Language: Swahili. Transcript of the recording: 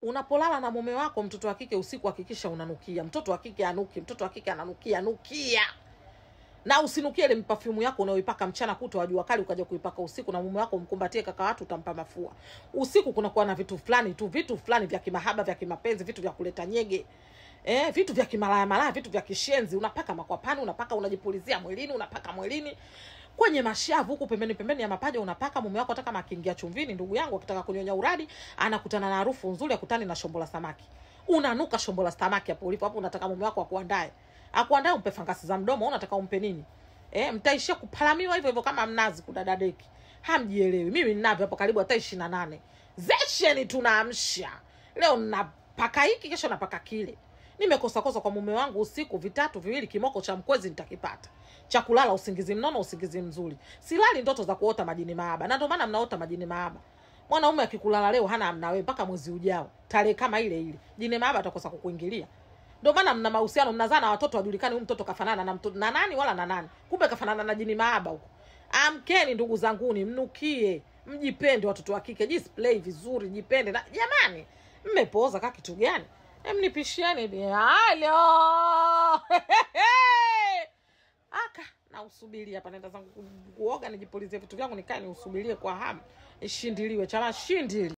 Unapolala na mume wako, mtoto wa kike, usiku hakikisha unanukia. Mtoto wa kike anuki, mtoto wa kike ananukia, nukia. Na usinukie ile perfume yako unayoipaka mchana kutwa jua kali ukaja kuipaka usiku na mume wako umkumbatie kaka watu, utampa mafua. Usiku kuna kuwa na vitu fulani tu, vitu fulani vya kimahaba, vya kimapenzi, vitu vya kuleta nyege. Vitu vya kimalaya malaya, vitu vya kishenzi. Unapaka makwapani, unapaka, unajipulizia mwilini, unapaka mwilini. Kwenye mashavu huku pembeni pembeni ya mapaja unapaka. Mume wako hata kama akiingia chumvini, ndugu yangu, akitaka kunyonya uradi, anakutana na harufu nzuri, akutani na shombo la samaki. Unanuka shombo la samaki hapo ulipo hapo. Unataka mume wako akuandae. Akuandae umpe fangasi za mdomo, unataka umpe nini? Mtaishia kupalamiwa hivyo hivyo kama mnazi kudadadeki. Hamjielewi. Mimi ninavyo hapo karibu hata 28. Zesheni tunaamsha. Leo napaka hiki, kesho napaka kile. Nimekosa kosa kwa mume wangu usiku vitatu viwili, kimoko cha mkwezi nitakipata. Cha kulala usingizi mnono, usingizi mzuri. Silali ndoto za kuota majini mahaba. Na ndio maana mnaota majini mahaba. Mwanaume akikulala leo hana amna wewe mpaka mwezi ujao. Tarehe kama ile ile. Jini mahaba atakosa kukuingilia. Ndio maana mna mahusiano, mnazaa na watoto wajulikani huyu mtoto kafanana na mtoto na nani wala na nani. Kumbe kafanana na jini mahaba huko. Amkeni ndugu zanguni, mnukie, mjipende watoto wa kike, display vizuri, jipende. Na jamani, mmepooza kaka kitu gani? Mnipishieni halo. Aka na usubiria hapa, nenda zangu kuoga nijipulizie vitu vyangu nikae niusubirie kwa hamu. Ishindiliwe chama shindili.